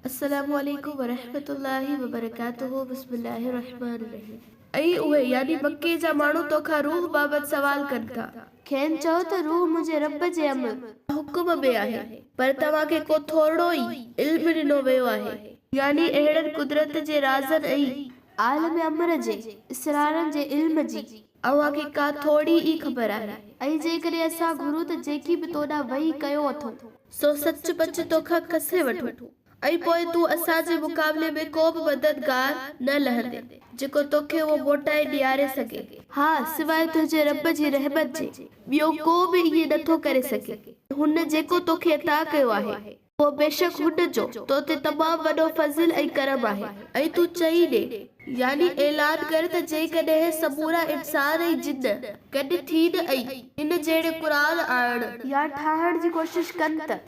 السلام عليڪم ورحمة الله وبرڪاته بسم الله الرحمٰن الرحيم. ۽ اهي، يعني مڪي جا ماڻهو، توکان روح بابت سوال ڪن ٿا. کين چئو ته روح منهنجي رب جي امر. حڪم ۾ آهي، پر توهان کي ڪو ٿورڙو ئي علم ڏنو ويو آهي. يعني اهڙن قدرت جي رازن ۽. عالم امر جي اسرارن جي علم جي. اوهان کي ڪا ٿورڙي ئي خبر آهي. ۽ جيڪڏهن اسان گهرون ته جيڪي به تو ڏانهن وحي ڪيو اٿئون. سو سچ پچ توکان کسي وٺون ۽ پوء تون اسان جي مقابلي ۾ ڪو به مددگار نه لهندين، جيڪو توکي اهو موٽائي ڏياري سگهي. ها، سواء تنهنجي رب جي رحمت جي، ٻيو ڪو به ائين نٿو ڪري سگهي. هن جيڪو توکي عطا ڪيو آهي. اهو بيشڪ هن جو تو تي تمام وڏو فضل ۽ ڪرم آهي ۽ تون چئي ڏي، يعني اعلان ڪر ته جيڪڏهن سمورا انسان ۽ جن گڏ ٿين ۽ هن جهڙي قرآن آڻڻ. يا ٺاهڻ جي ڪوشش ڪن ته.